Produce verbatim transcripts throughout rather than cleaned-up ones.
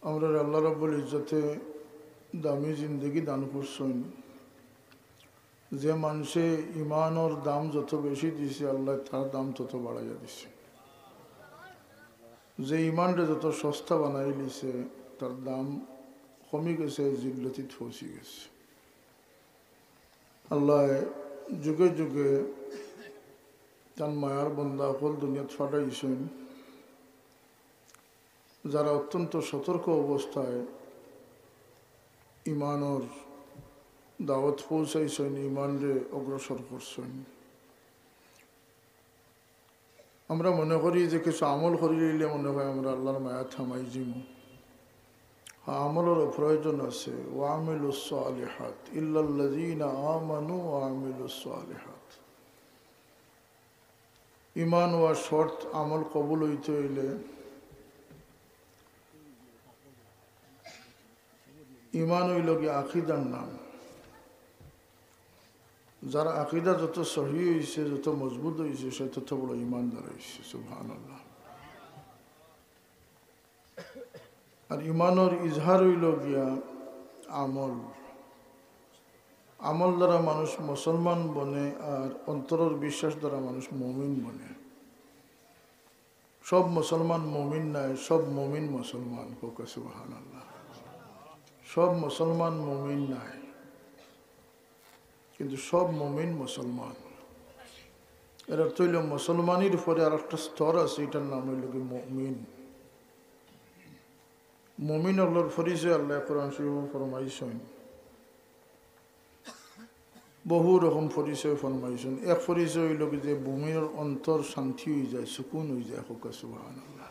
আমরারে আল্লাহ রাব্বুল ইজ্জতে দামি জিন্দেগি দান করছইন। যে মানষে ইমানর দাম যত বেশি দিছে, আল্লায় তার দাম তত বাড়াইয়া দিছে। যে ইমানরে যত সস্তা বানাইলিছে, তার দাম কমি গেছে, জিল্লতিত পৌঁছি গেছে। আল্লায় যুগে যুগে তান মায়ার বন্দা অকল দুনিয়াত ফাটাইছইন, যারা অত্যন্ত সতর্ক অবস্থায় ইমানর দাওয়াত পৌঁছাইছইন, ইমানরে অগ্রসর করছইন। আমরা মনে করি যে কিছু আমল করি লইলে মনে হয় আমরা আল্লাহর মায়াত হামাই যিমু। হ্যাঁ, আমলরও প্রয়োজন আছে। ওয়ামিলুস সালিহাত, ইল্লাল্লাযীনা আমানু ওয়া আমিলুস সালিহাত। ইমান ওয়া শর্ত আমল কবুল হইতে হইলে ইমান হইল কি আকিদার নাম। যার আকিদা যত সহি হইছে, যত মজবুত হইছে, সে তত বড় ইমানদার হইছে। সুবহানাল্লাহ। আর ইমানর ইজহার হইল গিয়া আমল। আমল দ্বারা মানুষ মুসলমান বনে, আর অন্তরর বিশ্বাস দ্বারা মানুষ মুমিন বনে। সব মুসলমান মুমিন নায়, সব মুমিন মুসলমান। কউক্কা সুবহানাল্লাহ। সব মুসলমান মুমিন নায়, কিন্তু সব মুমিন মুসলমান। এর অর্থ হইল মুসলমানের পরে আর একটা স্তর আছে, এটার নাম হইল কি মুমিন। মুমিন অকলর পরিচয় আল্লায় কোরআন শরীফো ফরমাইছইন। বহু রকম পরিচয় ফরমাইছইন। এক পরিচয় হইল কি যে মুমিনর অন্তর শান্তি হয়ে যায়, সুকুন হয়ে যায়। কউক্কা সুবহানাল্লাহ।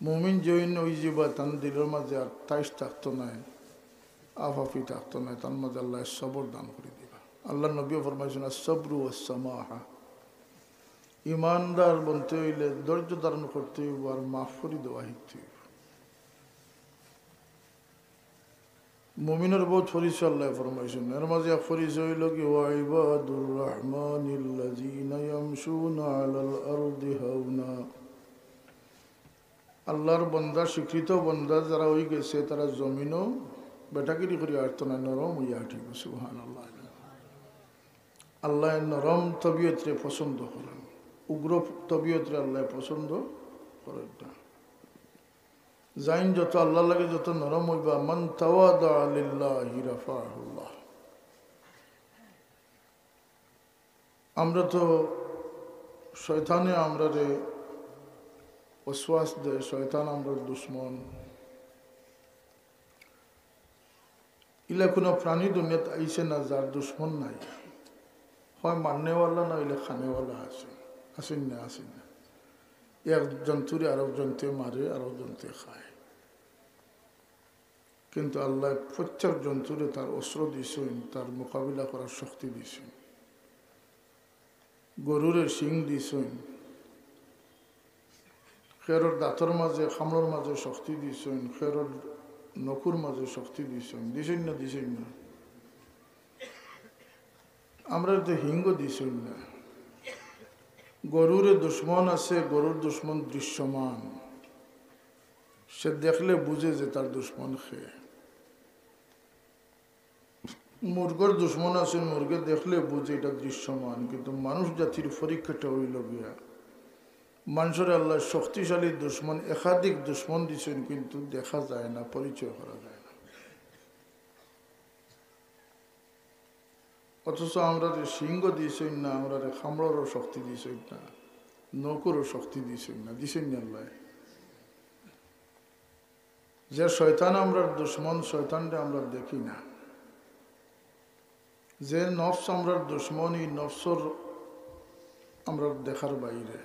মুমিন যেইন হয়ে যাবা, তান দিলর মাঝে আর তাইশ থাকতো নায়, আফাফি থাকতো নায়, তান মাঝে আল্লায় সবর দান করি দিবা। আল্লাহর নবীও ফরমাইছইন, "আস-সাবরু ওয়াস-সামাহা।" ইমানদার বনতে হইলে ধৈর্য ধারণ করতে হইব আর মাফ করি দেওয়া শিখতে হইব। মুমিনর বহুত পরিচয় আল্লায় ফরমাইছইন। এর মাঝে এক পরিচয় হইল কি, "ওয়া ইবাদুর রহমানিল্লাযীনা ইয়ামশুনা আলাল আরদি হাওনা।" আল্লাহর বন্দা, স্বীকৃত বন্দা যারা হয়ে গেছে, তারা জমিনও বেটাগিরি করি আটতো নায়, নরম হইয়া আটিব। সুবহানাল্লাহ। আল্লায় নরম তবিয়তরে পছন্দ করেন, উগ্র তবিয়তরে আল্লায় পছন্দ করেন না। যাইন যত আল্লাহর লাগি যত নরম হইবা, "মান তাওয়াদা লিল্লাহি রাফাহুল্লাহ।" আমরা তো, শয়তানে আমরারে ওয়াসওয়াস দেয়, শয়তান আমরার দুশমন। ইলা কোনো প্রাণী দুনিয়াত আইছে না যার দুশমন নাই, হয় মারনেওয়ালা না হইলে খানেওয়ালা আছে, আছেন না, আছেন না। এক জন্তুরে আরক জন্তুয়ে মারে, আরক জন্তুয়ে খায়। কিন্তু আল্লায় প্রত্যেক জন্তুরে তার অস্ত্র দিছইন, তার মোকাবিলা করার শক্তি দিছইন। গরুরে শিং দিছইন, খেরর দাঁতর মাঝে, খামড়র মাঝে শক্তি দিছইন, খেরর নখুর মাঝে শক্তি দিছইন, দিছইন না, দিছইন না? আমরারে তো শিংও দিছইন না। গরুরে দুশমন আছে, গরুর দুশমন দৃশ্যমান, সে দেখলে বুঝে যে তার দুশমন কে। মুরগর দুশমন আছে, মুরগে দেখলে বুঝে এটা দৃশ্যমান, কিন্তু মানুষ জাতির পরীক্ষাটা হইল গিয়া, মানষরে আল্লায় শক্তিশালী দুশমন, একাধিক দুশমন দিছইন, কিন্তু দেখা যায় না, পরিচয় করা যায় না। অথচ আমরারে শিংও দিছইন না, আমরারে খামড়রও শক্তি দিছইন না, নখরও শক্তি দিছইন না, দিছইন না আল্লায়। যে শয়তান আমরার দুশমন, শয়তানরে আমরা দেখি না। যে নফস আমরার দুশমন, এই নফসর আমরার দেখার বাইরে,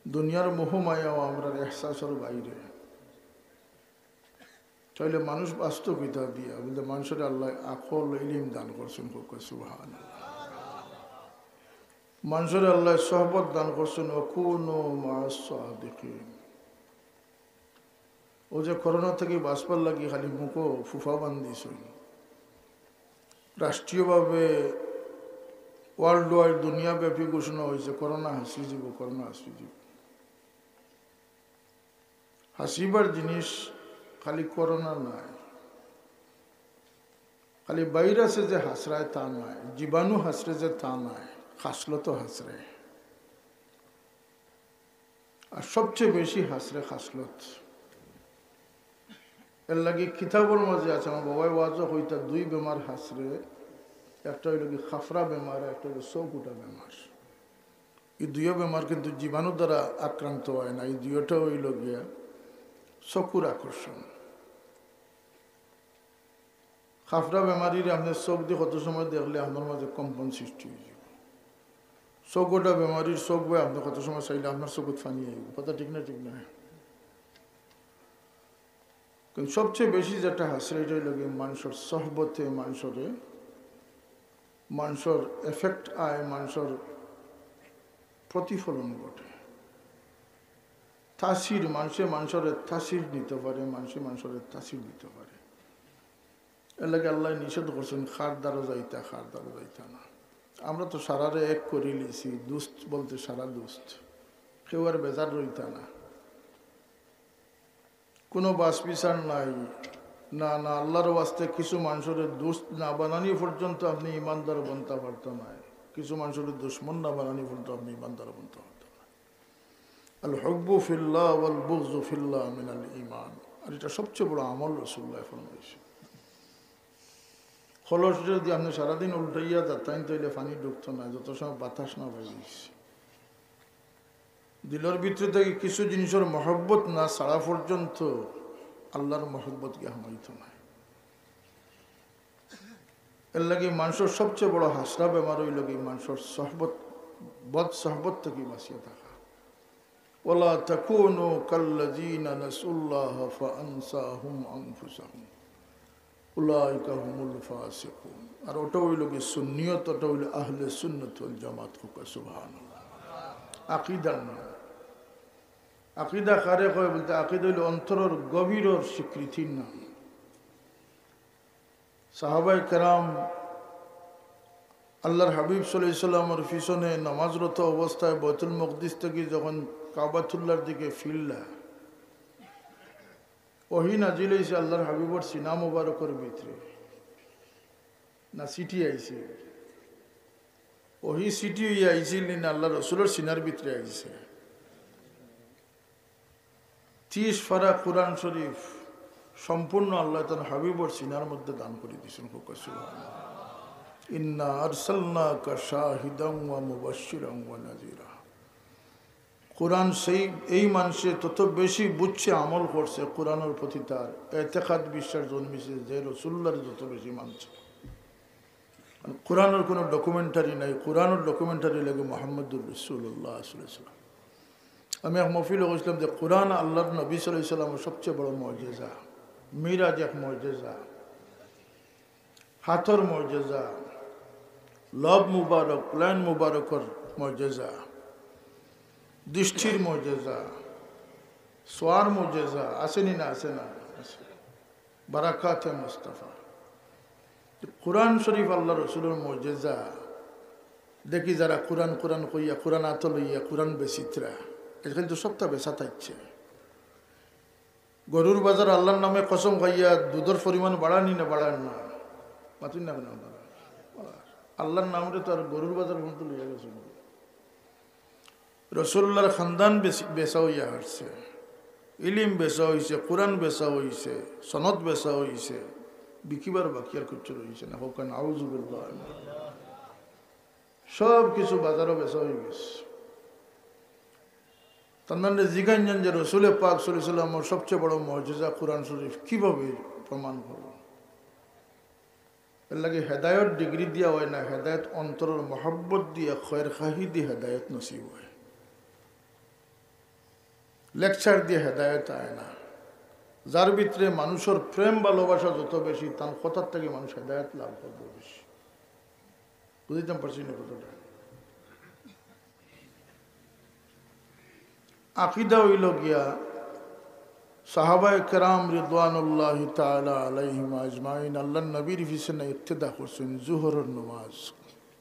দুনিয়ার মোহ মায়াও আমরার এহসাসর বাইরে। তাইলে মানুষ বাঁচতো কিতা দিয়া? বলতে, মানষরে আল্লায় আকল, ইলিম দান করছইন, কউক্কা সুবহানাল্লাহ। মানষরে আল্লায় সোহবত দান করছইন, "ওয়াকুনু মা'আস সাদিকিন।" ও যে করোনা থাকি বাঁচবার লাগি খালি মুখো ফুফা বান্ধিছইন, রাষ্ট্রীয়ভাবে world wide দুনিয়াব্যাপী ঘোষণা হইছে, "করোনা হাসি যিবো, করোনা হাসি যিবো।" হাসিবার জিনিস খালি করোনা নায়, খালি ভাইরাসে যে হাসরায় তা নায়, জীবাণু হাসরে যে তা নায়, খাসলতও হাসরে। আর সবচেয়ে বেশি হাসরে খাসলত। এর লাগি কিতাবর মাঝে আছে, আমার বাবায় ওয়াজও কইতা, দুই বেমার হাসরে, একটা অইল কি খাফরা বেমার, একটা অইল চোখ উঠা বেমার। এই দুইও বেমার কিন্তু জীবাণু দ্বারা আক্রান্ত হয় না, এই দুইওটা অইল গিয়া চকুর আকর্ষণ। খাফরা বেমারির আপনি চোখ দিয়ে কত সময় দেখলে আপনার মাঝে কম্পন সৃষ্টি হয়ে যাবে। চোখ উঠা বেমারির চোখ বেয়ে আপনি কত সময় চাইলে আপনার চোখত পানি আইব। কথা ঠিক না? ঠিক না? কিন্তু সবচেয়ে বেশি যেটা হাসরে, এটা হইল গিয়ে মানুষের সহবতে মানুষরে, মানুষের এফেক্ট আয়, মানুষের প্রতিফলন ঘটে। তাসির, মানুষে মানুষরে তাসির নিতে পারে, মানুষে মানুষরে তাসির দিতে পারে। এর লাগি আল্লাহ নিষেধ করছেন, "কার দ্বারো যাইতা, কার দ্বারো যাইতা না।" আমরা তো সারারে এক করি লিছি, দুস্ত বলতে সারা দুস্ত, কেউ আর বেজার রইতা না। কোনো বাছ বিচার নাই। না, না, আল্লাহর ওয়াস্তে কিছু মানুষরে দুস্ত না বানানি পর্যন্ত আপনি ইমানদার বনতা পারতা নায়। কিছু মানুষরে দুশমন না বানানি পর্যন্ত আপনি ইমানদার বনতা পারতা নায়। আল হুব্বু ফিল্লাহ ওয়াল বুগযু ফিল্লাহ মিনাল ঈমান। আর এটা সবচেয়ে বড় আমল, রাসূলুল্লাহ ফরমাইছে। কলস যদি আপনি সারাদিন উল্টাইয়া যাতাইন, তাইলে পানি ঢুকতো না, যত সময় বাতাস না বাইরে। দিলর ভিতরে থাকি কিছু জিনিসর মহব্বত না ছাড়া পর্যন্ত আল্লাহর মহব্বত গিয়া হামাইতো নায়। এর লাগি মানুষর সবচেয়ে বড় হাসরা বেমার অইল কি মানুষর সহবত, বদ সহবত থাকি বাঁচিয়া থাকা। ওয়ালা তাকুনু কাল্লাযীনা নাসুল্লাহা ফাআনসাহুম আনফুসাহুম। উলাইকা হুমুল ফাসিকুন। আর ওটা অইল কি সুন্নিয়ত, ওটা অইল আহলে সুন্নাত ওয়াল জামাত। কউক্কা সুবহানাল্লাহ। আকিদার নাম। আকিদা কারে কয় বলতে, আকিদা অইল অন্তরর গভীরর স্বীকৃতির নাম। সাহাবায়ে কেরাম আল্লাহর হাবিব সাল্লাল্লাহু আলাইহি ওয়াসাল্লামর পিছনে নামাজরত অবস্থায় বাইতুল মকদিস থাকি যখন কাবাতুল্লাহর দিকে ফিরলা, ওহী নাজিল অইছে আল্লাহর হাবিবর সিনা মুবারকর ভিতরে, না চিঠি আইছে? ওহী চিঠি অইয়া আইছিল নি, না আল্লাহর রসুলর সিনার ভিতরে আইছে? তিরিশ পারা কোরআন শরীফ সম্পূর্ণ আল্লাহ তাআলা হাবিবর সিনার মধ্যে দান করি দিয়েছেন। কউক্কা সুবহানাল্লাহ। ইন্না আরসালনাকা শাহিদান ওয়া মুবাশশিরান ওয়া নাযীরা। কোরআন সেই, এই মানুষে তত বেশি বুঝছে, আমল করছে, কোরআনর প্রতি তার এতেকাদ বিশ্বাস জন্মিছে, যে রসুলুল্লাহরে যত বেশি মানছে। কারণ কোরআনর কোনো ডকুমেন্টারি নাই, কোরআনর ডকুমেন্টারি লাগে মুহাম্মদুর রাসূলুল্লাহ সাল্লাল্লাহু আলাইহি ওয়াসাল্লাম। আমি এক মহফিলো কইছিলাম যে কোরআন আল্লাহর নবী সাল্লাল্লাহু আলাইহি ওয়াসাল্লামর সবচেয়ে বড় মুজিজা, মিরাজ এক মুজিজা, হাতর মুজিজা, লব মুবারক, লাইন মুবারকর মুজিজা, দৃষ্টির মুজিজা, ছোঁয়ার মুজিজা, আছে নি না? আছে না? আছে। বারাকাতে মুস্তাফা। কোরআন শরীফ আল্লাহর রসুলর মুজিজা। দেখি যারা কোরআন, কোরআন কইয়া, কোরআন আতো লইয়া, কোরআন বেচিত্রা, আজকাল তো সবটা বেচা থাকছে। গরুর বাজার আল্লাহর নামে কসম খাইয়া দুধর পরিমাণ বাড়ানি না বাড়ার না? মাতুন না কেন আপনারা? আল্লাহর নামরে তো আর গরুর বাজার পর্যন্ত লইয়া গেছে। রসুলুল্লাহর খানদান বেচি-, বেচা অইয়া হারছে, ইলিম বেচা অইছে, কোরআন বেচা অইছে, সনদ বেচা অইছে, বিকিবার বাকি আর কিচ্ছু রইছে না। কউক্কা নাউজুবিল্লাহ। সব কিছু বাজারো বেচা অই গেছে। তার মানে জিগাইন যান যে রসুলে পাক সাল্লাল্লাহু আলাইহি ওয়াসাল্লামর সবচেয়ে বড় মুজিজা কোরআন শরীফ কিভাবে প্রমাণ করব? এর লাগি হেদায়ত ডিগ্রি দিয়া অয় না, হেদায়ত অন্তরর মহব্বত দিয়া, খয়ের খাহি দিয়া হেদায়ত নসিব অয়। লেকচার দিয়া হেদায়ত আয় না। যার ভিতরে মানুষর প্রেম ভালোবাসা যত বেশি, তার কথার থাকি মানুষ হেদায়ত লাভ করবো বেশি। বুঝাইতাম পারছি না কথাটা? আকিদা অইল গিয়া সাহাবায়ে কেরাম রিদওয়ানুল্লাহি তাআলা আলাইহিম আজমাইন আল্লাহর নবীর পিছনে ইক্তেদা করছেন। জোহরর নমাজ,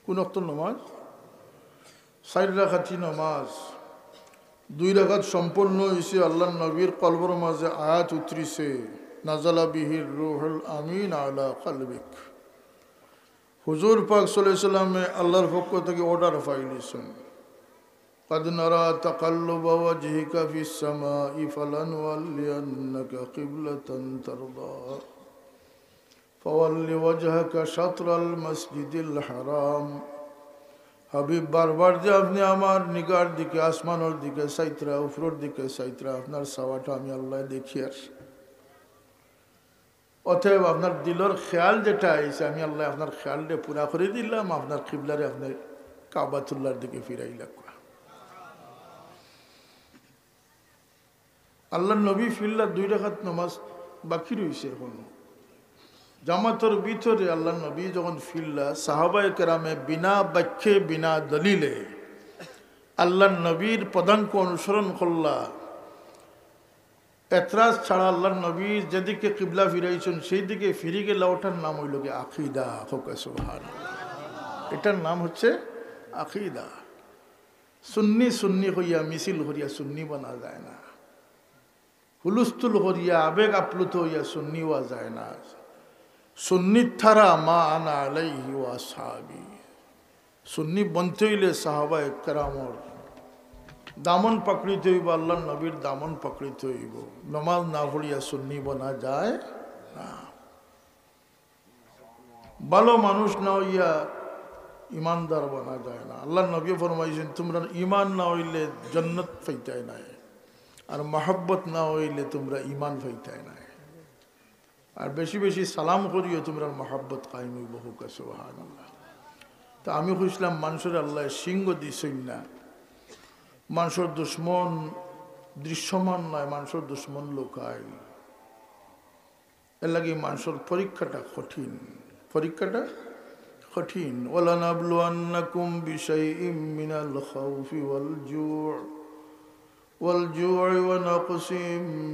কোন ওয়াক্তর নমাজ? চাইর রাকাতি নমাজ। দুই রাকাত সম্পন্ন অইছে, আল্লাহর নবীর কলবর মাঝে আয়াত উতরিছে, نزل به الروح الأمين على قلبك। হুজুর পাক সাল্লাল্লাহু আলাইহি ওয়াসাল্লামে আল্লাহর পক্ষ থাকি অর্ডার পাইলিছইন, قد نرى تقلب وجهك في السماء فلنولينك قبلة ترضاها فول وجهك شطر المسجد الحرام। হাবিব, বারবার যে আপনে আমার নিগার দিকে, আসমানর দিকে চাইতরা, উপরর দিকে চাইতরা, আপনার চাওয়াটা আমি আল্লায় দেখিয়ার। অতএব আপনার দিলর খেয়াল যেটা আইছে, আমি আল্লায় আপনার খেয়ালরে পুরা করি দিলাম, আপনার কিবলারে আপনে কাবাতুল্লাহর দিকে ফিরাইলা। আল্লাহর নবী ফিরলা, দুই রাকাত নামাজ বাকি রইছে এখনো। জামাতর ভিতরে আল্লাহর নবী যখন ফিরলা, সাহাবায়ে কেরামে বিনা বাক্যে, বিনা দলিলে আল্লাহর নবীর পদাঙ্ক অনুসরণ করলা। এতরাজ ছাড়া আল্লাহর নবী যেদিকে কিবলা ফিরাইছইন, সেই দিকে ফিরি গেলা, ওটার নাম অইলো গি আকিদা। কউক্কা সুবহানাল্লাহ। এটার নাম হচ্ছে আকিদা। সুন্নি সুন্নি কইয়া মিছিল করিয়া সুন্নি বানা যায় না। হুলস্থুল করিয়া আবেগ আপ্লুত অইয়া সুন্নি অওয়া যায় না। সুন্নির ধারা মা আনা আলাইহি ওয়া আসহাবি। সুন্নি বনতে অইলে সাহাবায়ে কেরামর দামন পাকড়িতে অইবো, আল্লাহর নবীর দামন পাকড়িতে অইবো। নমাজ না পড়িয়া সুন্নি বনা যায় না। ভালো মানুষ না অইয়া ইমানদার বনা যায় না। আল্লাহর নবী ফরমাইছইন, তুমরার ইমান না অইলে জন্নত পাইতায় নায়, আর মহব্বত না অইলে তুমরা ইমান পাইতায় নায়। আর বেশি বেশি সালাম করিও, তুমরার মহব্বত কায়েম অইবো। কউক্কা সুবহানাল্লাহ। তে আমি কইছলাম, মানষরে আল্লায় সিংহ দিছইন না, মানষর দুশমন দৃশ্যমান নায়, মানষর দুশমন লুকাইল। এরলাগি মানষর পরীক্ষাটা কঠিন, পরীক্ষাটা কঠিন। ولنبلونكم بشيء من الخوف والجوع والجوع ونقص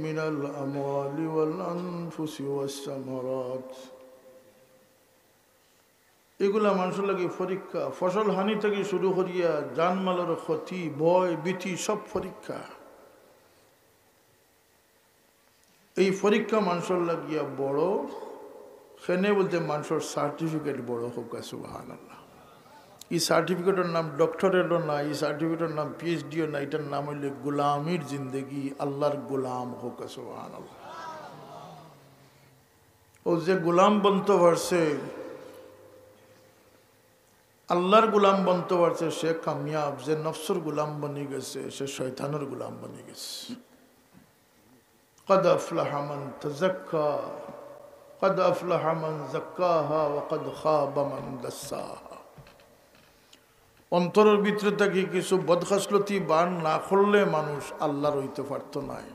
من الأموال والأنفس والثمرات। এগুলা মানষর লাগি পরীক্ষা। ফসল হানি থাকি শুরু করিয়া জানমালর ক্ষতি, ভয়, ভীতি, সব পরীক্ষা। এই পরীক্ষা মানষর লাগিয়া বড়, কেনে বুলতে মানষর সার্টিফিকেট বড়। কউক্কা সুবহানাল্লাহ। ই সার্টিফিকেটর নাম ডক্টরেটও না, ই সার্টিফিকেটর নাম পিএইচডিও না, ইটার নাম অইলে গোলামির জিন্দেগি, আল্লাহর গোলাম। কউক্কা সুবহানাল্লাহ। অউ যে গোলাম বনতো পারছে, আল্লাহর গোলাম বনতো পারছে, সে কামিয়াব। যে নফসর গোলাম বনি গেছে, সে শয়তানর গোলাম বনি গেছে। قد أفلح من تزكى قد أفلح من زكاها وقد خاب من دساها। অন্তরর ভিতরে থাকি কিছু বদখসলতি বার না করলে মানুষ আল্লাহর অইতো পারতো নায়।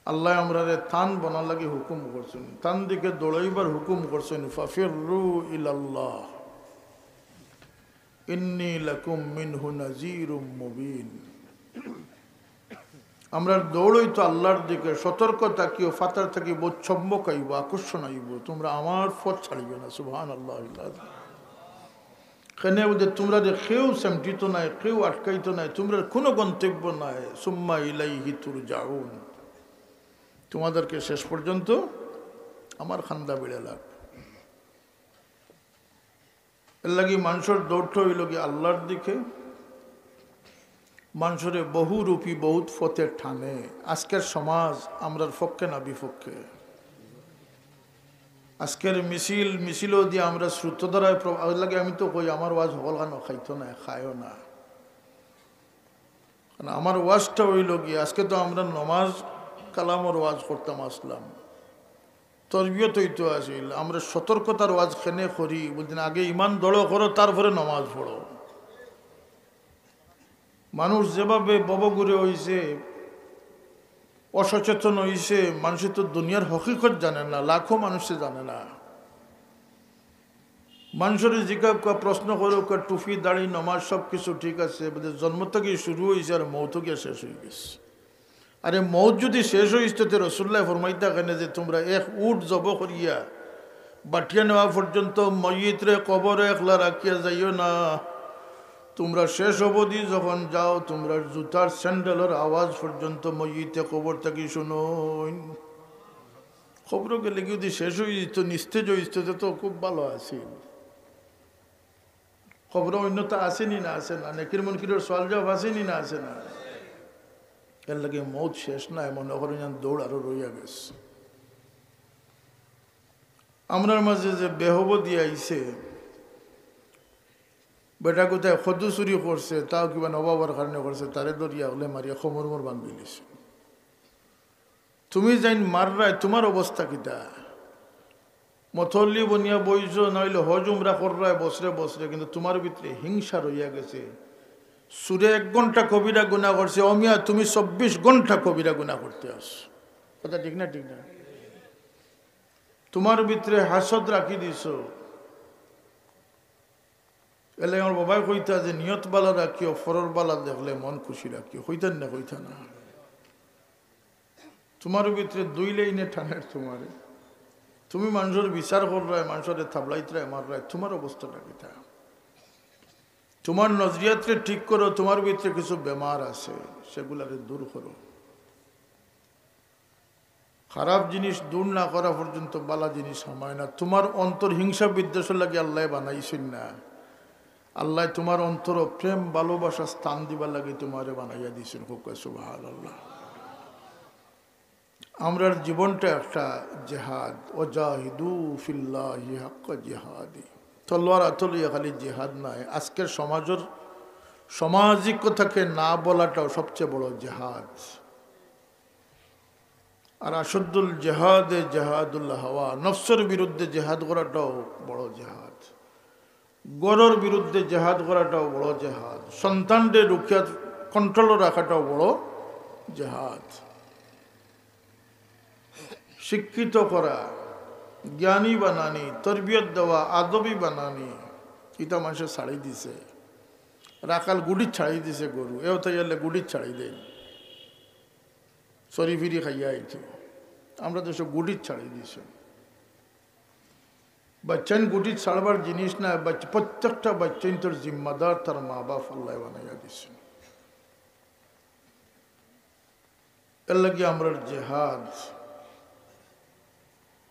আল্লায় আমরারে তান বনার লাগি হুকুম করছইন, তান দিকে দৌড়াইবার হুকুম করছইন। ففروا إلى الله إني لكم منه نذير مبين। আমরার দৌড় অইতো আল্লাহর দিকে, সতর্ক থাকিও, ফাতার থাকি বউত চুম্বক আইবো, আকর্ষণ আইবো, তুমরা আমার পথ ছাড়িও না। সুবহানাল্লাহ। কেনে বুলতে তুমরারে কেউ সেমটিতো নায়, কেউ আটকাইতো নায়, তুমরার কুনু গন্তব্য নাই। ثم إليه ترجعون। তোমাদেরকে শেষ পর্যন্ত আমার কান্দা ভিড়া লাগবো। এরলাগি মানষর দৌড়টা অইলো গি আল্লাহর দিকে। মানষরে বহুরূপী বউত পথে টানে। আজকের সমাজ আমরার পক্ষে না বিপক্ষে? আজকের মিছিল, মিছিলও দিয়া আমরা স্রোতধারায় প্র-, এরলাগি আমি তো কই, আমার ওয়াজ হকলখানো খাইতো নায়, খায়ও না। কারণ আমার ওয়াজটা অইলো গি, আজকে তো আমরা নমাজ কালামর ওয়াজ করতাম আছলাম, তরবিয়ত অইতো আছিল। আমরা সতর্কতার ওয়াজ কেনে করি বুলতে, আগে ইমান দড়ো করো, তারপরে নমাজ পড়ো। মানুষ যেভাবে ভবঘুরে অইছে, অসচেতন অইছে, মানষে তো দুনিয়ার হকিকত জানে না, লাখো মানষে জানে না। মানষরে জিকাউক্কা, প্রশ্ন করউক্কা, টুপি, দাড়ি, নমাজ সব কিছু ঠিক আছে, বুলে জন্ম থাকি শুরু অইছে আর মউতো গিয়া শেষ অইগেছে। আরে মউত যুদি শেষ অইতো, তে রসুলুল্লায় ফরমাইতা কেনে যে তুমরা এক উট জবো করিয়া বাটিয়া নেওয়া পর্যন্ত, মইয়িতরে কবরো একলা রাখিয়া যাইও না, তুমরা শেষ অবধি যখন যাও, তুমরার জুতার স্যান্ডেলর আওয়াজ পর্যন্ত মইয়িতে কবর থাকি শুনইন। কবরো গেলে কি যদি শেষ অইযিত, নিস্তেজ অইযিত, তে তো খুব ভালা আছিল। কবরো অইন্যতা আছে নি না আছে না, নেকির মুনকিরর সওয়াল জওয়াব আছে নি না আছে না? এরলাগি মউত শেষ নায়, মনে করইন যেন দৌড় আরো রইয়া গেছে। আমরার মাঝে যে বেহবদি আইছে, বেটা কোথায় কদু চুরি করছে, তাও কিবা নবাবর কারণে করছে, তারে ধরিয়া অকলে মারিয়া কোমর মোর ভাঙ্গিলিছে। তুমি যেইন মাররায়, তুমার অবস্থা কিতা? মতল্লি বনিয়া বইছো, নাইলে হজ উমরা কররায় বছরে বছরে, কিন্তু তুমার ভিতরে হিংসা রইয়া গেছে। চুরে এক ঘন্টা কবিরা গুনা করছে, অমিয়া তুমি চব্বিশ ঘন্টা কবিরা গুনা করতে আস। কথা ঠিক না, ঠিক না? তুমার ভিতরে হাসদ রাখি দিছো। এলে আমার বাবায় কইতা যে, "নিয়ত বালা রাখিও, ফরর বালা দেখলে মন খুশি রাখিও।" কইতা না, কইতা না? তুমার ভিতরে দুই লাইনে টানের তুমারে। তুমি মানষর বিচার কররায়, মানষরে থাবলাইতরায়, মাররায়, তুমার অবস্থাটা কিতা? তুমার নজরিয়াতরে ঠিক করো, তুমার ভিতরে কিছু বেমার আছে, সেগুলারে দূর করো। খারাপ জিনিস দূর না করা পর্যন্ত বালা জিনিস হামায় না। তুমার অন্তর হিংসা বিদ্বেষর লাগি আল্লায় বানাইছইন না। আল্লায় তুমার অন্তরো প্রেম ভালোবাসা স্থান দিবার লাগি তুমারে বানাইয়া দিছইন। কউক্কা সুবহানাল্লাহ। আমরার জীবনটা একটা জেহাদ। ওয়াজাহিদু ফিল্লাহি হাক্কা জিহাদি। তলোয়ার আতো লইয়া খালি জেহাদ নায়, আজকের সমাজর সামাজিকতাকে না বলাটাও সবচেয়ে বড় জেহাদ। আর আশাদ্দুল জেহাদে জেহাদুল হাওয়া, নফসর বিরুদ্ধে জেহাদ করাটাও বড় জেহাদ, ঘরর বিরুদ্ধে জেহাদ করাটাও বড় জেহাদ, সন্তানরে রুকিয়া কন্ট্রোল রাখাটাও বড় জেহাদ। শিক্ষিত করা, জ্ঞানী বানানি, তরবিয়ত দেওয়া, আদবি বানানি, ইটা মানষে ছাড়ি দিছে। রাখাল গুড়িত ছাড়ি দিছে গরু, এও তাই আইলে গুড়িত ছাড়ি দেয়। চরি ফিরি খাইয়া আইতো। আমরা দেশো গুটিত ছাড়ি দিছে। বাচ্চাইন গুটিত ছাড়বার জিনিস না, বাচ্চা, প্রত্যেকটা বাচ্চাইন্তর জিম্মাদার তার মা বাপ আল্লায় বানাইয়া দিছে। এরলাগি আমরার জেহাদ,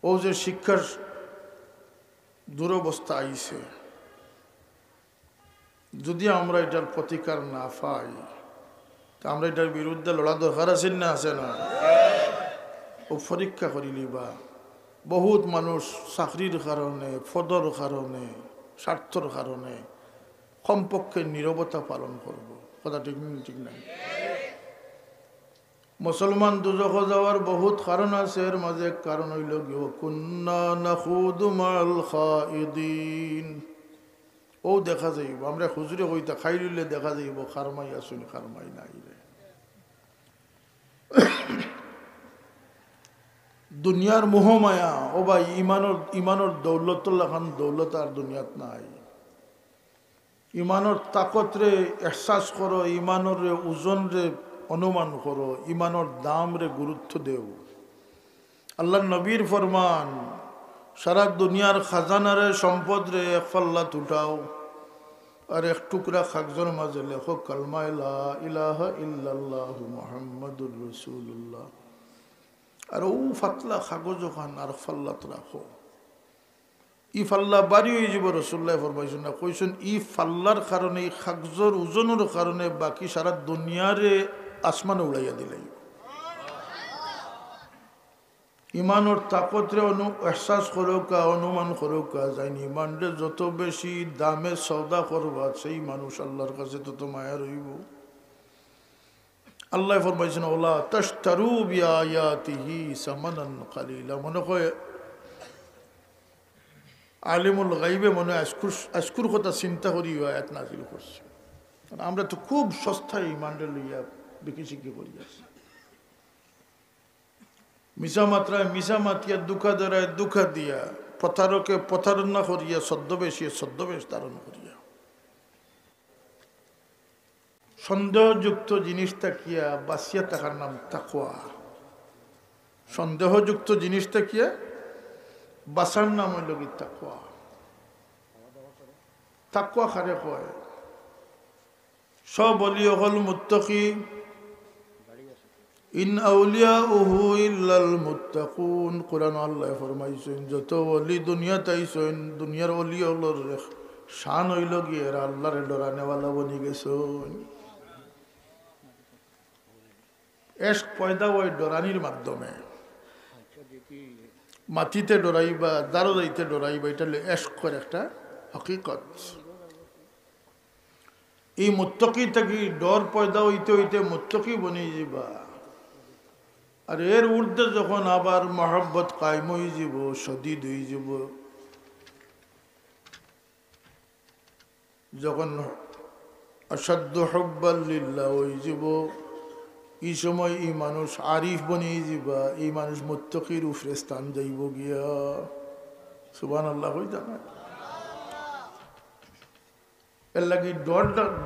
অউ যে শিক্ষার দুরবস্থা আইছে, যদি আমরা ইটার প্রতিকার না পাই, তে আমরা ইটার বিরুদ্ধে লড়া দরকার আছে না, আছে না? অউ পরীক্ষা করিলিবা। বহুত মানুষ চাকরির কারণে, পদর কারণে, স্বার্থর কারণে কমপক্ষে নীরবতা পালন করবো। কথা ঠিক না, ঠিক না? মুসলমান দুজখো যাওয়ার বহুত কারণ আছে, এর মাঝে এক কারণ অইলো গিয়া, "কুন্না নাখুদু মাল খাইদিন।" অউ দেখা যাইবো, আমরা হুজুরে কইতা, খাইল অইলে দেখা যাইবো, খারমাই আছইন, খারমাই নাই রে। দুনিয়ার মোহমায়া, ও ভাই, ইমানর, ইমানর দৌলতর লাখান দৌলত আর দুনিয়াত নাই। ইমানর তাকতরে এহসাস করো, ইমানরে ওজনরে অনুমান করো, ইমানর দামরে গুরুত্ব দেও। আল্লার নবীর ফরমান, সারা দুনিয়ার খাজানারে, সম্পদরে এক পাল্লাত উঠাও, আর এক টুকরা কাগজর মাঝে লেখো কালমায়ে লা ইলাহা ইল্লাল্লাহু মুহাম্মাদুর রাসূলুল্লাহ। আর অউ পাতলা কাগজ অখান আর পাল্লাত রাখো। ই পাল্লা ভারি অইযিবো, রাসূলুল্লায় ফরমাইছইন না, কইছইন, ই পাল্লার কারণে, ই কাগজর ওজনর কারণে বাকি সারা দুনিয়ারে আসমানে উড়াইয়া দিলাইবো। ইমানর তাকতরে অনু-, এহসাস করউক্কা, অনুমান করউক্কা, যেইন ইমানরে যত বেশি দামে সওদা করবা, সেই মানুষ আল্লার কাছে তত মায়ার অইবো। আল্লায় ফরমাইছইন, "ওয়ালা তাশতারু বিআয়াতিহি সামানান কালিলা।" মনে কয় আলিমুল গাইবে মনে হয় আইজকুর, আইজকুর কথা চিন্তা করি অউ আয়াত নাজিল করছে। কারণ আমরা তো খুব সস্তায় ইমানরে লইয়া বিকিশিকি করি আছি। মিছা মাতরায় মিছা মাতিয়া, ধুকা দেরায় ধুকা দিয়া, প্রতারকে প্রতারণা করিয়া, ছদ্মবেশীয়ে ছদ্মবেশ ধারণ করিয়া। সন্দেহযুক্ত জিনিস থাকিয়া বাঁচিয়া থাকার নাম তাকওয়া। সন্দেহযুক্ত জিনিস থাকিয়া বাঁচার নাম অইলো গি তাকওয়া। তাকওয়া কারে কয়? সব অলি অকল মুত্তাকি, ইন আউলিয়াউহু ইল্লাল মুত্তাকুন। কোরআন আল্লায় ফরমাইছইন, যত ওলি দুনিয়াত আইছইন, দুনিয়ার ওলি অকলর শান অইলো গিয়া এরা আল্লারে ডরানেওয়ালা বনি গেছইন। এশক পয়দা অয় ডরানির মাধ্যমে। মাটিতে ডরাইবা, দারো যাইতে ডরাইবা, ইটা অইলো এশকর একটা হকিকত। ই মুত্তাকি থাকি ডর পয়দা অইতে অইতে মুত্তাকি বনি যিবা। আর এর ঊর্ধ্বে যখন আবার মহব্বত কায়েম অইযিবো, শদীদ অইযিবো, যখন আশাদ্দু হুব্বাল লিল্লাহ অইযিবো, ই সময় ই মানুষ আরিফ বনি যিবা, ই মানুষ মুত্তাকির উপরে স্থান যাইবো গিয়া। সুবহানাল্লাহ কইতা না? এর লাগি ডর,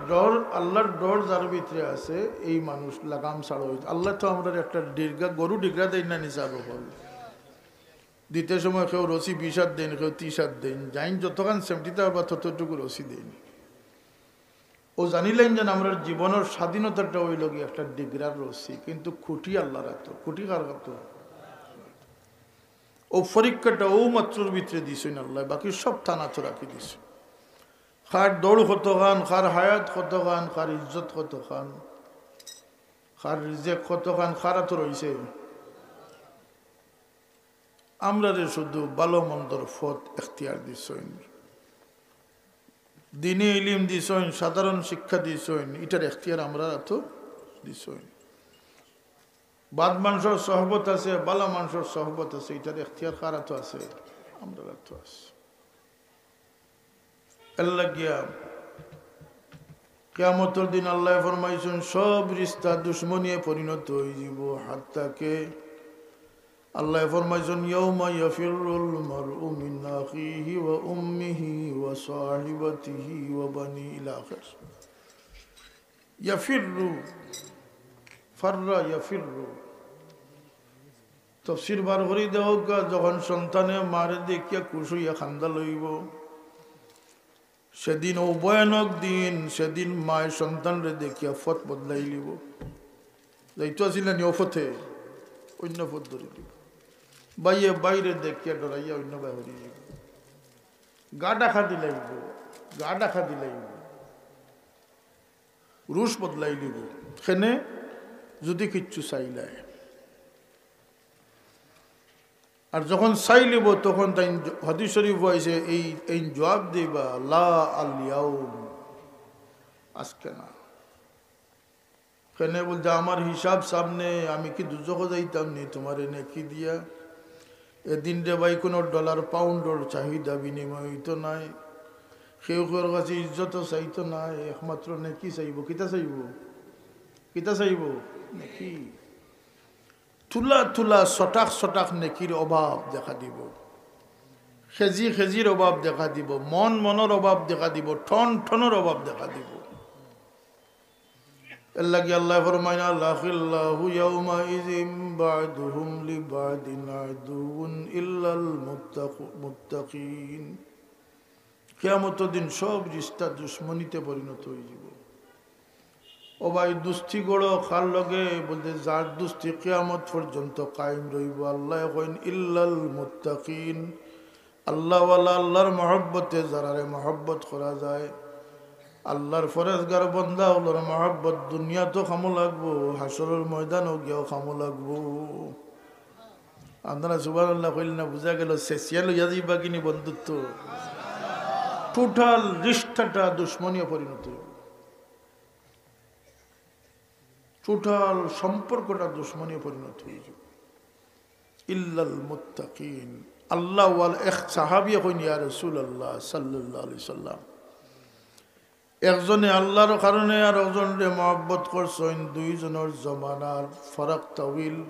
ডর, আল্লার ডর যার ভিতরে আছে, এই মানুষ লাগাম ছাড়া অইতে। আল্লায় তো আমরারে একটা ডিগরা, গরু ডিগরা দেইন না নিসাব অকল। দিতে সময় কেউ রশি বিশ আত দেইন, কেউ ত্রিশ আত দেইন, যাইন যতখান সেমটিতা পারবা ততটুকু রশি দেইন। অউ জানিলাইন যেন আমরার জীবনর স্বাধীনতাটা অইলো গিয়া একটা ডিগরার রশি, কিন্তু খুঁটি আল্লার আতো। খুঁটি কার আতো? অউ পরীক্ষাটা অউ মাত্রর ভিতরে দিছইন আল্লায়, বাকি সব তান আতো রাখি দিছইন। কার দৌড় কতখান, কার হায়াত কতখান, কার ইজ্জত কতখান, কার রিজেক কতখান, কার আতো রইছে। আমরারে শুধু ভালো মন্দর পথ এখতিয়ার দিছইন, দ্বীনি ইলিম দিছইন, সাধারণ শিক্ষা দিছইন, ইটার এখতিয়ার আমরার আতো দিছইন। বাদ মানষর সহবত আছে, ভালা মানষর সহবত আছে, ইটার এখতিয়ার কার আতো আছে? আমরার আতো আছে। এর লাগিয়া কিয়ামতর দিন আল্লায় ফরমাইছইন, সব রিস্তা দুশমনিয়ে পরিণত অইযিবো। হাত্তা কে আল্লায় ফরমাইছইন, ইয়াউমা ইয়াফিরুল মারউ মিন আখিহি ওয়া উম্মিহি ওয়া সাহিবাতিহি ওয়া বানি ইলা আখির। ইয়াফিরু, ফাররা ইয়াফিরু। তফসির বার করি দেওকা, যখন সন্তানে মারে দেখিয়া খুশ অইয়া কান্দা লইবো, সেদিন অউ ভয়ানক দিন, সেদিন মায় সন্তানরে দেখিয়া পথ বদলাইলিবো। যাইতো আছিল না নি অউ পথে, অইন্য পথ ধরিলিবো। ভাইয়ে ভাইরে দেখিয়া ডরাইয়া অইন্য বায় হরিলিবো। গা ঢাকা দিলাইবো, গা ঢাকা দিলাইবো। রুশ বদলাইলিবো। কেনে? যুদি কিচ্ছু চাইলায়। আর যখন চাইলিবো, তখন তাইন জ-, হাদিস শরীফো আইছে, এই, এই জবাব দিবা, "লা আল ইয়াউম", আজকে না। কেনে বুলতে, "আমার হিসাব সামনে, আমি কি দুজখো যাইতাম নি তুমারে নেকি দিয়া?" এদিন রে ভাই, কুনু ডলার পাউন্ডর চাহিদা বিনিময় অইতো নায়, কেউ কেউর কাছে ইজ্জতও চাইতো নায়, একমাত্র নেকি চাইবো। কিতা চাইবো? কিতা চাইবো? নেকি। তুলা তুলা, ছটাক ছটাক নেকির অভাব দেখা দিবো, কেজি কেজির অভাব দেখা দিবো, মন মনর অভাব দেখা দিবো, টন টনর অভাব দেখা দিবো। এর লাগি আল্লায় ফরমাইন, "আল আখিল্লাহু ইয়াউমাইযিন বা'দুহুম লিবা'দিন আদুউন ইল্লাল মুত্তাকু-, মুত্তাকিন।" কিয়ামতর দিন সব রিস্তা দুশমনিতে পরিণত অইযিবো। ও ভাই, দুস্তি গড়ো কার লগে? বুলতে, যার দুস্তি কিয়ামত পর্যন্ত কায়েম রইবো। আল্লায় কইন, "ইল্লাল মুত্তাকিন।" আল্লাহওয়ালা, আল্লাহর মহব্বতে যারারে মহব্বত করা যায়, আল্লাহর ফরেজগার বন্দা অকলর মহব্বত দুনিয়াতো কামো লাগবো, হাশরর ময়দানো গিয়াও কামো লাগবো। আপনারা সুবহানাল্লাহ কইলা না, বুঝা গেল শেষিয়া লইয়া যাইবা কিনি বন্ধুত্ব। টোটাল রিস্তাটা দুশমনিয়ে পরিণত অইবো। টোটাল সম্পর্কটা দুশমনিয়ে পরিণত অইযিবো। ইল্লাল মুত্তাকিন, আল্লাহওয়ালা। এক সাহাবিয়ে কইন, "ইয়া রাসূলুল্লাহ সাল্লাল্লাহু আলাইহি সাল্লাম, একজনে আল্লাহর কারণে আর একজনরে মহব্বত করছইন, দুইজনর জমানার ফারাক তাউইল,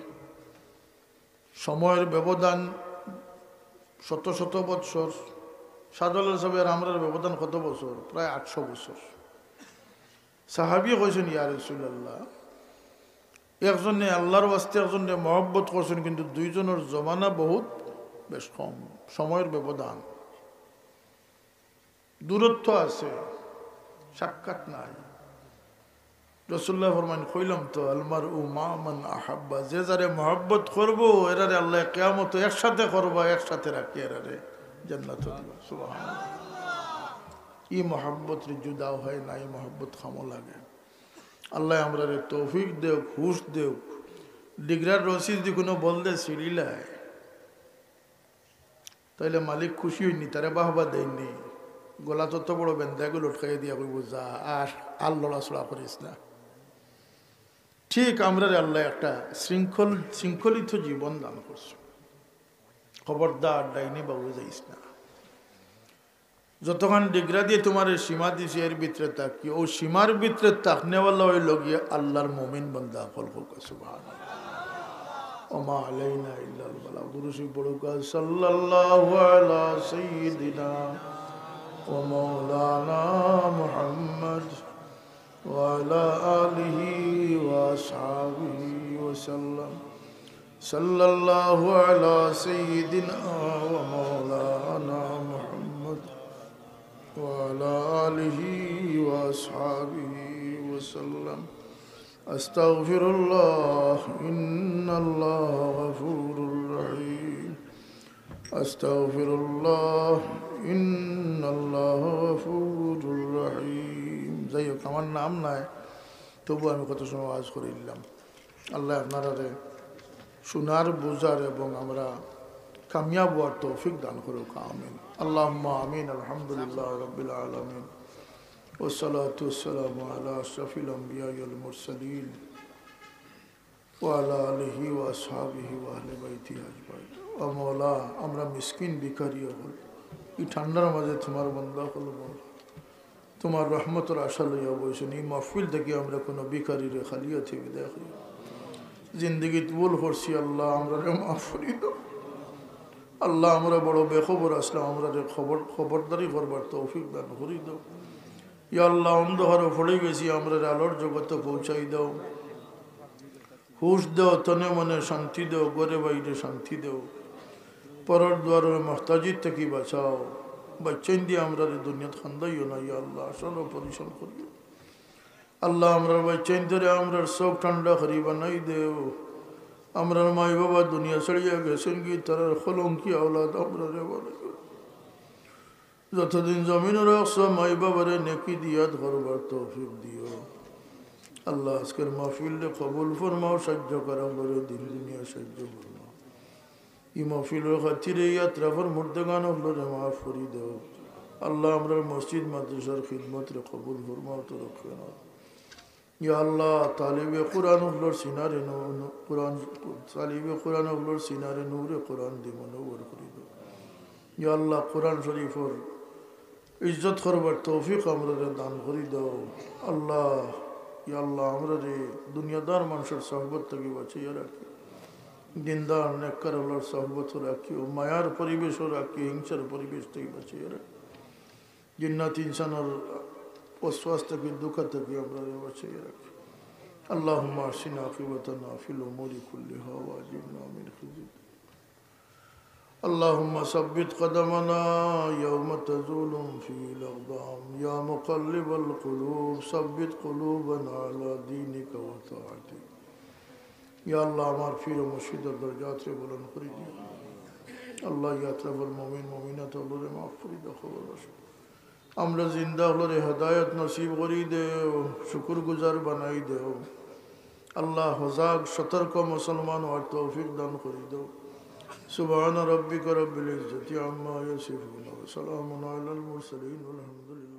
সময়র ব্যবধান শত শত বৎসর।" শাহজালাল সাহেব আর আমরার ব্যবধান কত বছর? প্রায় আটশো বছর। সাহাবিয়ে কইছইন, "ইয়া রাসূলুল্লাহ, একজনে আল্লাহর ওয়াস্তে একজনরে মহব্বত করছইন, কিন্তু দুইজনর জমানা বহুত বেশ কম, সময়র ব্যবধান, দূরত্ব আছে, সাক্ষাৎ নাই।" রাসূলুল্লাহ ফরমাইন, "কইলাম তো, আল মারউ মাআ মান আহাব্বা।" যে যারে মহব্বত করবো, এরারে আল্লায় কিয়ামতো একসাথে করবা, একসাথে রাখি এরারে জান্নাতো দিবা। সুবহানাল্লাহ। ই মহব্বতরে জুদাও হয় না, ই মহব্বত কামো লাগে। আল্লায় আমরারে তৌফিক দেউক, হুশ দেউক। ডিগরার রশি যদি কুনু বলদে ছিড়িলায়, তাইলে মালিক খুশি অইননি, তারে বাহবা দেইননি। গলাত অত বড় বেন্দাগু লটকাইয়া দিয়া কইবো, "যা, আর, আর লড়াচড়া করিস না।" ঠিক আমরারে আল্লায় একটা শৃঙ্খল, শৃঙ্খলিত জীবন দান করছে। খবরদার ডাইনে বাউয়ে যাইস না। যতখান ডিগরা দিয়া তুমারে সীমা দিছি, এর ভিতরে থাকি। অউ সীমার ভিতরে থাকনেওয়ালা অইলো গিয়া আল্লার মুমিন বান্দা অকল। কউক্কা সুবহানাল্লাহ। ওমা আলাইনা ইল্লাল বালাগ। দুরুদ শরিফ পড়ুক্কা, সাল্লাল্লাহু আলা সাইয়্যিদিনা ওয়া মাওলানা মুহাম্মদ ওয়া আলা আলিহি ওয়া আসহাবিহি ওয়া সাল্লাম। সাল্লাল্লাহু আলা সাইয়্যিদিনা ওয়া মাওলানা মুহাম্মদ ওয়া আলা আলিহি ওয়া আসহাবিহি ওয়া সাল্লাম। আস্তাগফিরুল্লাহ, ইন্নাল্লাহা গাফুরুর রহিম। আস্তাগফিরুল্লাহ, ইন্নাল্লাহা গাফুরুর রহিম। যাই হোক, আমার নাম নাই, তবু আমি কত সময় ওয়াজ করিলাম। আল্লায় আপনারারে শুনার, বুঝার এবং আমরা কামিয়াব অওয়ার তৌফিক দান করুক। আমিন। আল্লাহুম্মা আমিন। আলহামদুলিল্লাহি রাব্বিল আলামিন। ওয়াসসালাতু ওয়াসসালামু আলা আশরাফিল আম্বিয়া ওয়াল মুরসালিন ওয়া আলা আলিহি ওয়া আসহাবিহি ওয়া আহলি বাইতিহি আজমাইন। ও মাওলা, আমরা মিসকিন ভিখারি অকল, ই ঠান্ডার মাঝে তুমার বান্দা অকল, মাওলা, তুমার রহমতর আশা লইয়া বইছইন। ই মাহফিল থাকি আমরা কুনু ভিখারিরে খালি আতে বিদায় করি। জিন্দেগিত ভুল করছি, আল্লাহ, আমরারে মাফ করি দেও। আল্লাহ, আমরা বড় বেখবর আছলাম, আমরারে খবর, খবরদারি করবার তৌফিক দান করি দেও। ইয়া আল্লাহ, অন্ধকারো পড়ি গেছি, আমরারে আলোর জগতো পৌঁছাই দেও। হুশ দেও, তনে মনে শান্তি দেও, ঘরে বাইরে শান্তি দেও। পরর দুয়ারর মুহতাজি থাকি বাঁচাও। বাইচ্চাইন দিয়া আমরারে দুনিয়াত কান্দাইও না, ইয়া আল্লাহ, আশার অপারেশন করিও। আল্লাহ, আমরার বাইচ্চাইন্তরে আমরার চউখ ঠান্ডা করি বানাই দেও। আমরার মাই বাবা দুনিয়া ছাড়িয়া গেছইন গি, তারার কলঙ্কি আওলাদ আমরারে বানাইও। যতদিন জমিনো রাখছো, মাই বাবারে নেকি দি ইয়াদ করবার তৌফিক দিও। আল্লাহ, আজকের মাহফিলরে কবুল ফরমাও, সাহায্য করা করে দিন দুনিয়া সাহায্য ফরমাও। ই মাহফিলর খাতিরে ই আতরাফর মুর্দেগান অকলরে মাফ করি দেও। আল্লাহ, আমরার মসজিদ মাদ্রাসার খিদমতরে কবুল ফরমাও, তরক্কি দাও। ইয়া আল্লাহ, তালিবে কুরআন অকলর সিনারে নূ-, নূ-, কুরআন, তালিবে কুরআন অকলর সিনারে নূরে কুরআন দি মুনাওয়ার করি দেও। ইয়া আল্লাহ, কুরআন শরিফর ইজ্জত করবার তৌফিক আমরারে দান করি দেও। আল্লাহ, ইয়া আল্লাহ, আমরারে দুনিয়াদার মানষর সহবত থাকি বাঁচাইয়া রাখিও। দিনদার নেককার অকলর সহবত রাখিও, মায়ার পরিবেশো রাখিও, হিংসার পরিবেশ থাকি বাঁচাইয়া রাখিও। জিন্নাত ইনসানর ওয়াসওয়াস থাকি, ধুকা থাকি আমরারে বাঁচাইয়া রাখিও। اللهم أحسن عاقبتنا في الأمور كلها وأجرنا من خزي الدنيا. اللهم ثبت قدمنا يوم تزول فيه الأقدام. يا مقلب القلوب، ثبت قلوبنا على دينك وطاعتك. ইয়া আল্লাহ, আমার পীর ও মুর্শিদর দরজাতরে বুলন্দ করি দিও। আল্লাহ, ই আতরাফর মুমিন মুমিনাত অকলরে মাফ করি দেও, কবরবাসী। আমরা জিন্দা অকলরে হেদায়েত নসিব করি দেও, শুকুরগুজার বানাই দেও। আল্লাহ, হজাগ সতর্ক মুসলমান অওয়ার তৌফিক দান করি দেও। سبحان ربك رب العزة عما يصفون وسلام على المرسلين والحمد لله।